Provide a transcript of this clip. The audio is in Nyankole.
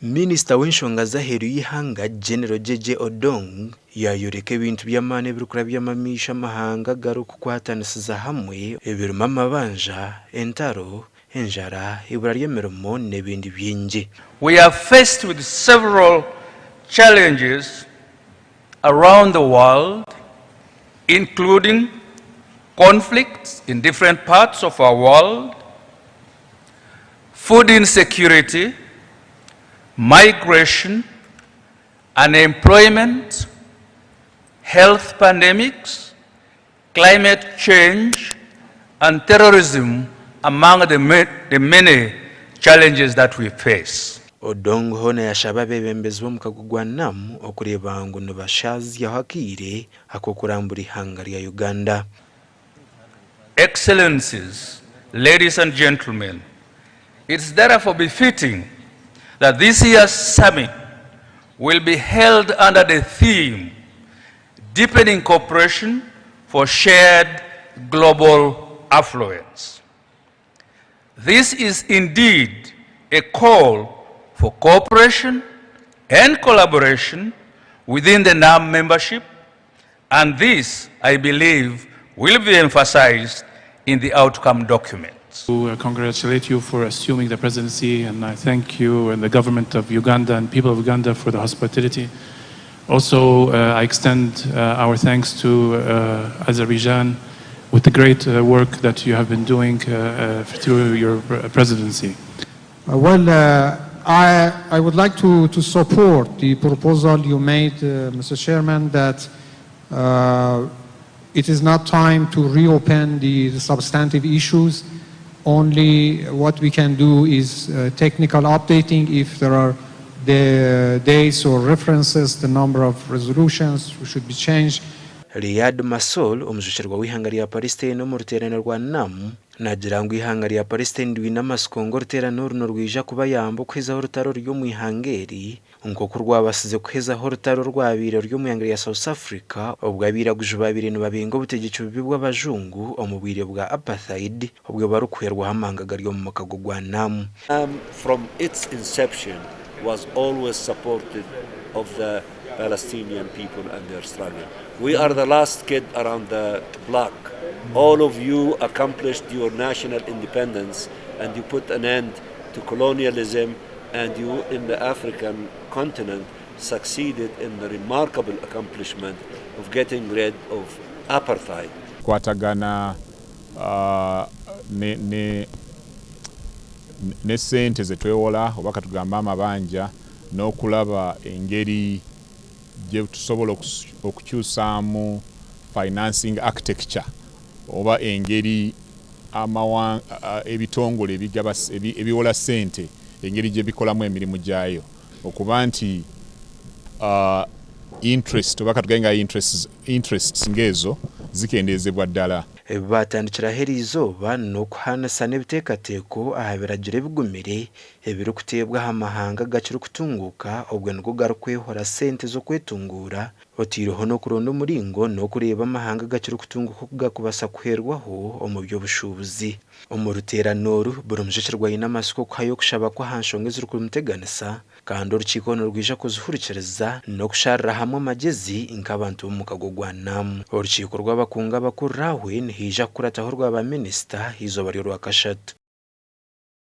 Minisita w'enshonga z'aheeru y'eihanga, General Jeje Odong yaayoreka ebintu by'amaani ebirikurabyamu amaisho amahanga agarikukwatanisiza hamwe ebirimu amabanja, entaro, enjara, eibura ry'emirimo n'ebindi bingi. We are faced with several challenges around the world including conflicts in different parts of our world, food insecurity, migration, unemployment, health pandemics, climate change, and terrorism among the, the many challenges that we face. Odong hoona yashaba abeebembezi b'omukago gwa NAM okureeba ngu nibashazyaho akaire ak'okurambura eihanga rya Uganda. Excellencies, ladies and gentlemen, it's therefore befitting that this year's summit will be held under the theme Deepening Cooperation for Shared Global Affluence. This is indeed a call for cooperation and collaboration within the NAM membership, and this, I believe, will be emphasized in the outcome documents. To congratulate you for assuming the presidency, and I thank you and the government of Uganda and people of Uganda for the hospitality. Also, I extend our thanks to Azerbaijan with the great work that you have been doing through your presidency. Well, I would like to support the proposal you made, Mr. Chairman, that it is not time to reopen the substantive issues. Only what we can do is technical updating if there are the dates or references, the number of resolutions should be changed. Riyad Mansour, omujwekyerwa w'eihanga rya Palestine omu ruteerane rwa NAM, naagira ngu eihanga rya Palestine rwine amatsiko ngu oruteerane oru nirwija kubayamba okuhezaho orutaro ruri omu ihanga eri nk'oku rwabasize kuhezaho orutaro orwabaire ruri omu ihanga rya South Africa obwo abairaguju babaire nibabenga obutegyeki bubi bw'abajungu omu bwire bwa apartheid obwo barikuhwerwaho amahanga gari omu mukago gwa NAM. From its inception was always supportive of the Palestinian people and their struggle. We are the last kid around the block. All of you accomplished your national independence and you put an end to colonialism, and you in the African continent succeeded in the remarkable accomplishment of getting rid of apartheid. Kwatagana ne sente zetwewola oba katugambe amabanja n'okulaba engeri gye tusobola okukyusaamu financing architecture oba engeri ebitongole ebiwola ssente engeri gye bikolamu emirimu gyayo, okuba nti interest oba katugambe nga interests ng'ezo zikendeezebwa ddala. Ebi baatandikiraho eriizooba n'okuhaanisa n'ebiteekateeko aha biragiro ebigumire ebirikuteebwa aha mahanga agakirikutunguuka obwo nigwo garikwehora sente z'okwetunguura, otaireho n'okuronda omuringo n'okureeba amahanga agakirikutunguuka oku gakubaasa kuhwerwaho omu by'obushuubuzi. Omu ruteerane oru, buri mujwekyerwa aine amatsiko kuhayo okushaba kwe aha nshonga ezirikumuteganisa kandi orukiiko nirwija kuzihurikiriza n'okusharira hamwe amagyezi nk'abantu b'omukago gwa NAM. Orukiiko rw'abakungu abakuru rahwe nihaija kukurataho orwa ba minisita eizooba ry'orwakashatu.